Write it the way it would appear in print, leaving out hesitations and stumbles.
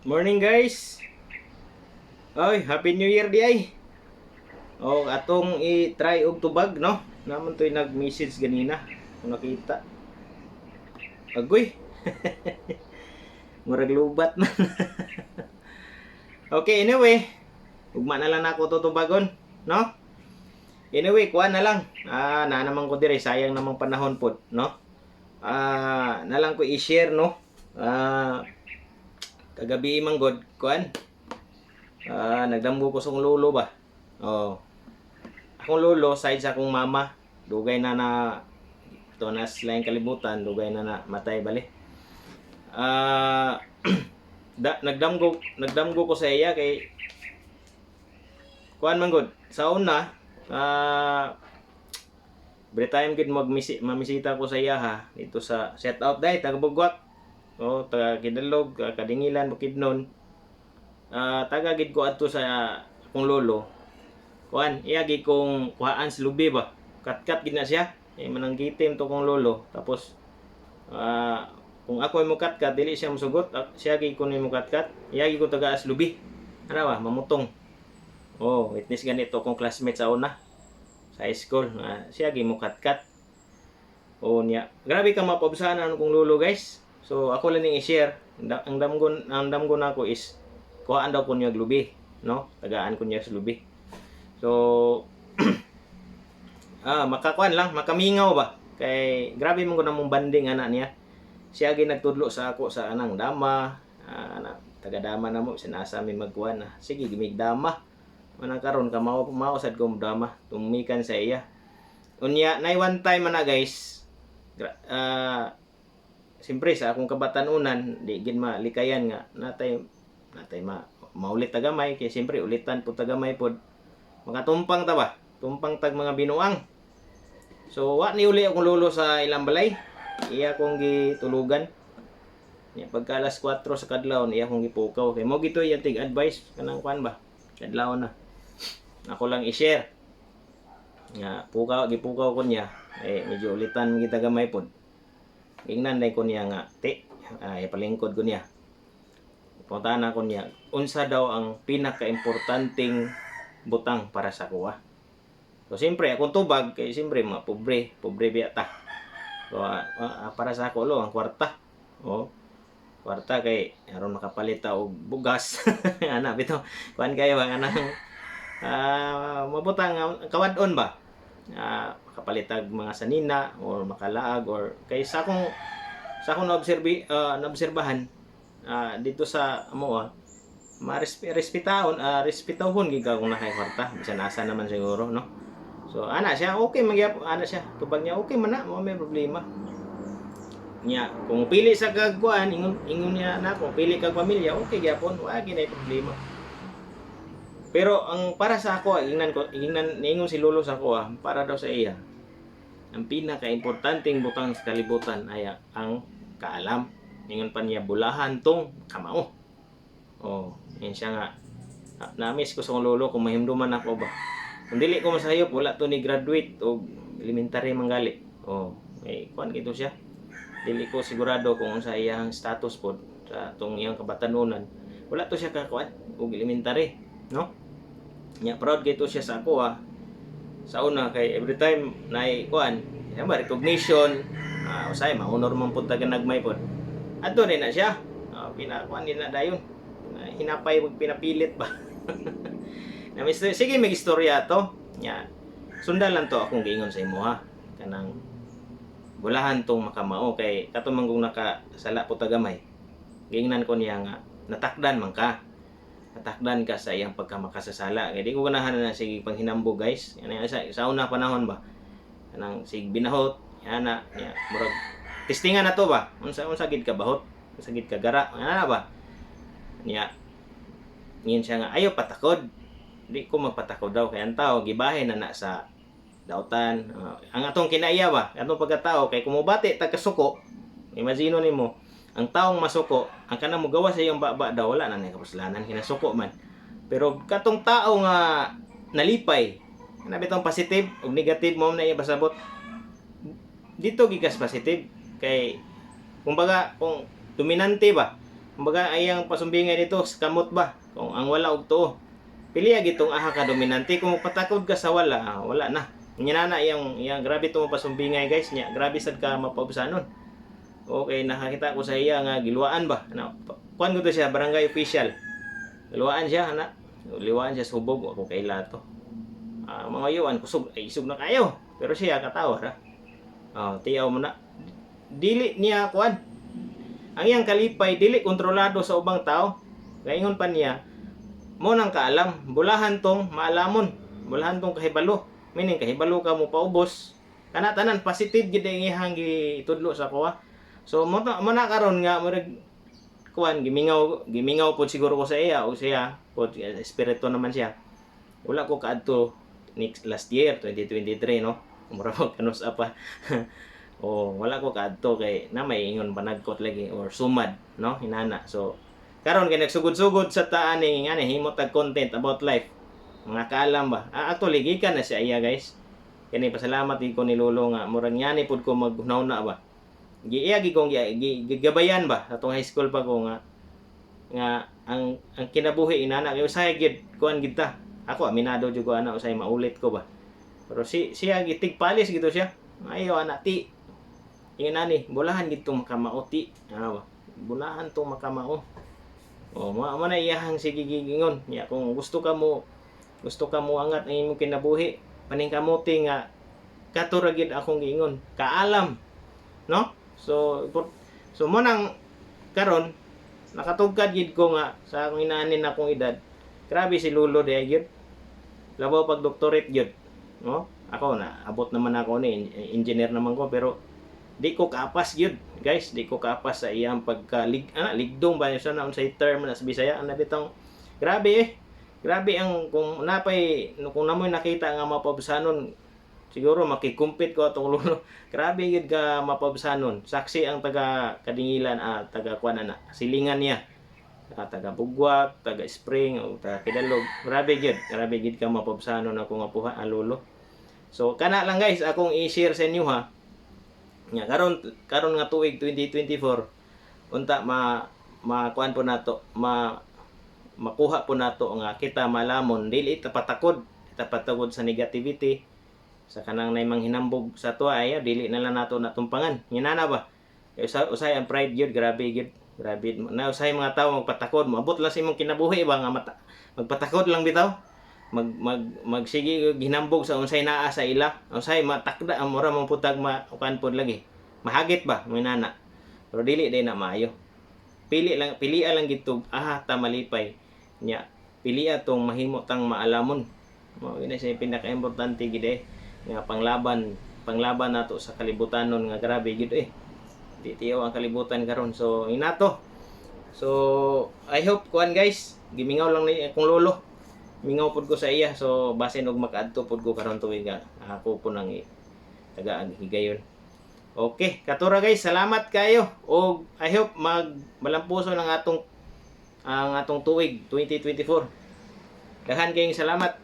Morning, guys. Oy, Happy New Year diay. Oh, atong i-try og tubag, no? Naman to'y nag-message ganina kung nakita. Agoy. Murag lubat man. Okay, anyway, ugma na lang nako to tubagon, no? Anyway, kuha na lang. Ah, na naman ko dire, sayang namang panahon pod, no? Ah, na lang ko i-share, no? Ah, kagabi man god, kuan. Ah, nagdamgo ko sa akong lolo ba. Oh. Akong lolo, side sa akong mama, dugay na na to nas laing kalibutan, dugay na na matay bali. Ah, da, nagdamgo nagdamgo ko sa iya kay kuan man god. Sa una, every time gid magmisi mamisita ko sa iya ha dito sa set out dai taga Bugwak. Oh, taga Kidalog, Kadingilan, Bukidnon. Ah, taga gid ko adto sa akong lolo. Kuan, iya gid kong kuhaan sa lubi ba. Katkat gid na siya. Eh, mananggitim to kong lolo. Tapos kung ako ay mukatkat, dili siya musugot. Ah, siya gid ko ni mukatkat. Iya gid ko tagaas lubi. Ano ba, mamutong. Oh, witness ganito kong classmate sa una sa high school. Ah, siya gid mukatkat. Oh, niya. Grabe ka mapabsanan kong lolo, guys. So ako lang ning i-share. Ang damgo nako is kuhaan daw ko niya og lubi, no? Tagaan ko niya sa lubi. So makakuan lang, makamingaw ba? Kay grabe mo ko namong bonding ana niya. Siya gi nagtudlo sa ako sa anang dama, ana taga dama na mo sinasa mi magkuan na. Sige, gimig dama. Manang karon ka mao mao sad ko dama, tumikan sa iya. Unya nay one time man na, guys. Siyempre sa akong kabatanunan di gid malikayan nga natay natay ma maulit ta gamay kay siyempre ulitan pud ta gamay pod, makatumpang ta ba, tumpang tag mga binuang. So wa ni uli akong lolo sa ilang balay, iya kong gitulugan niya. Pagka alas 4 sa kadlawon, iya kong gipukaw kay mo gito iya tig advice kanang kuan ba, kadlawon na ako lang i-share nga pukaw, gipukaw ko niya eh, medyo ulitan kita gamay pod. Ingnan day ko niya nga ti ay palingkod ko niya. Puntahan ako niya unsa daw ang pinaka-importanteng butang para sa kuha. So siyempre akong tubag kay siyempre mga pobre, pobre biya ta. So para sa ako lo ang kwarta. Oh. Kwarta kay aron makapalit ta og bugas. Ana bitaw. Kuan kayo ba anang mabutang kawad-on ba? Makapalit tag mga sanina or makalaag or kay sa akong naobserbi naobserbahan dito sa amo marespe respetahon respetahon gid ka kung nakay kwarta, bisan asa naman siguro, no? So ana siya, okay magyap ana siya, tubag niya, okay man na mo, may problema niya kung pili sa kagkuan. Ingon ingon niya na kung pili kag pamilya, okay gyapon, wa gyud problema. Pero ang para sa ako, ingnan ko, ingnan niingon si lolo sa ako, para daw sa iya ang pinaka-importanteng butang sa kalibutan ay ang kaalam. Ingon pa niya, bulahan tong kamao. Oh, yun siya nga. Na-miss ko sa akong lolo kung mahimduman ako ba. Kung dili ko masayop, wala to ni graduate og elementary manggali. Oh, may kuan gito siya. Dili ko sigurado kung unsa iyang status pod sa tong iyang kabatanunan. Wala to siya kakuan og elementary, no? Nya proud gito siya sa ako. Sa una kay every time na kuan, yan ba, recognition, usay ma-honor man pud ta nagmay pod. Adto din na siya. Pinakuan din na dayon. Hinapay mag pinapilit ba. Na sige, may istorya to. Nya. Sundan lang to akong giingon sa imo ha. Kanang bulahan tong makamao kay kato man kung nakasala po ta gamay. Giingnan ko niya nga natakdan man ka. Natakdan ka sa iyang pagkamakasasala. Kay di ko ganahan na sige panghinambog, guys. Yan sa una panahon ba. Kanang sig binahot, yana nya murag testingan na to ba. Unsa unsa gid ka bahot? Unsa gid ka gara? Ana ba? Niya ngin siya nga ayo patakod. Di ko magpatakod daw kay ang tao gibahin na na sa dautan. Ang atong kinaiya ba, atong pagkatao kay kumubati tag kasuko, imagine nimo ang taong masuko, ang kanang mogawa sa iyong baba daw wala na niya kapuslanan, kinasuko man. Pero katong tao nga nalipay, ana bitong positive ug negative mo na iya pasabot. Dito gikas positive kay kumbaga kung dominante ba Kumbaga ayang pasumbingay dito sa kamot ba kung ang wala og tuo. Pili gitong aha ka dominante. Kung patakod ka sa wala, ah, wala na. Nya na iyang iyang grabe to pasumbingay, guys, nya grabe sad ka mapaubsanon. Okay, nakakita ko sa iya nga giluwaan ba. Na kuan ko to siya, barangay official. Giluwaan siya ana. Liwaan siya sa hubog, ako kaila to. Ah, mga yuan kusog ay isog na kayo. Pero siya katawa ra. Oh, tiyaw mo na. Dili niya kuan. Ang iyang kalipay dili kontrolado sa ubang tao. Gaingon pa niya, mo nang kaalam, bulahan tong maalamon, bulahan tong kahibalo. Meaning kahibalo ka mo paubos. Kana tanan positive gid ang iyang gitudlo sa kuha. So mo na karon nga murag kuan, gimingaw gimingaw pod siguro ko sa iya o siya pod, espiritu naman siya. Wala ko kaadto next last year 2023, no. Mura mo kanus pa. O wala ko kaadto kay na may ingon panagkot lagi or sumad, no, hinana. So karon kay nagsugod-sugod sa taan ni nga ni himo tag content about life. Mga kaalam ba? Ah, actually gikan na siya iya, guys. Kani pasalamat ko ni Lolo nga murag ngani pud ko maghunahuna ba. Giiya gi kong gigabayan ba atong high school pa ko nga nga ang kinabuhi inana kay usahay gid kuan gid ta. Ako aminado jud ko ana, usahay maulit ko ba. Pero si siya gitigpalis gito siya. Ayo ana ti. Ingon ani, bulahan gid tong makamao ti. Ano ba? Bulahan tong makamao. O mo na iyahang sige gigingon. Ya kung gusto ka mo angat ang imong kinabuhi, paningkamuti nga kato ra gid akong giingon, kaalam, no? So mo nang karon nakatugkad gid ko nga sa akong inaanin akong edad. Grabe si Lolo diay gyud. Labaw pag doctorate gyud, no? Ako na abot naman ako ni engineer naman ko, pero di ko kaapas gyud, guys, di ko kaapas sa iyang pagka ana, ligdong ba siya na unsay term na sa Bisaya ana bitong grabe eh. Grabe ang kung napay kung namoy nakita nga mapabsanon, siguro makikumpit ko atong lolo. Grabe gyud ka mapabsanon. Saksi ang taga Kadingilan, ah, taga kuan ana, silingan niya. Ah, taga Bugwak, taga Spring o taga Kidalog. Grabe gyud, grabe gyud ka mapabsanon ako nga puha ang lolo. So kana lang, guys, akong i-share sa inyo ha. Nga karon karon nga tuig 2024, unta ma makuan po nato, ma makuha po nato nga kita malamon, dili ita patakod, ita patakod sa negativity, sa kanang nay manghinambog sa tuwa ay dili na lang nato natumpangan. Nginana ba kay usay ang pride gyud, grabe gyud, grabe na usay mga tawo magpatakod, moabot lang sa imong kinabuhi ba nga mata, magpatakod lang bitaw, mag mag magsige og hinambog sa unsay naa sa ila, unsay matakda ang mura mong putag ma kuan pod lagi mahagit ba mo nana. Pero dili day na maayo. Pili lang, pilia lang gid aha ta malipay nya, pilia tong mahimo tang maalamon. Mao gid siya pinaka-importante gid eh nga panglaban panglaban nato sa kalibutanon nga grabe gid eh, di tiyaw ang kalibutan karon. So inato, so I hope kuan, guys, gimingaw lang ni akong lolo, mingaw pud ko sa iya. So basin og makaadto pud ko karon tuig nga ako po nang tagaan higayon. Okay, katura, guys, salamat kayo og I hope mag malampuso ng atong ang atong tuig 2024. Daghan kayong salamat.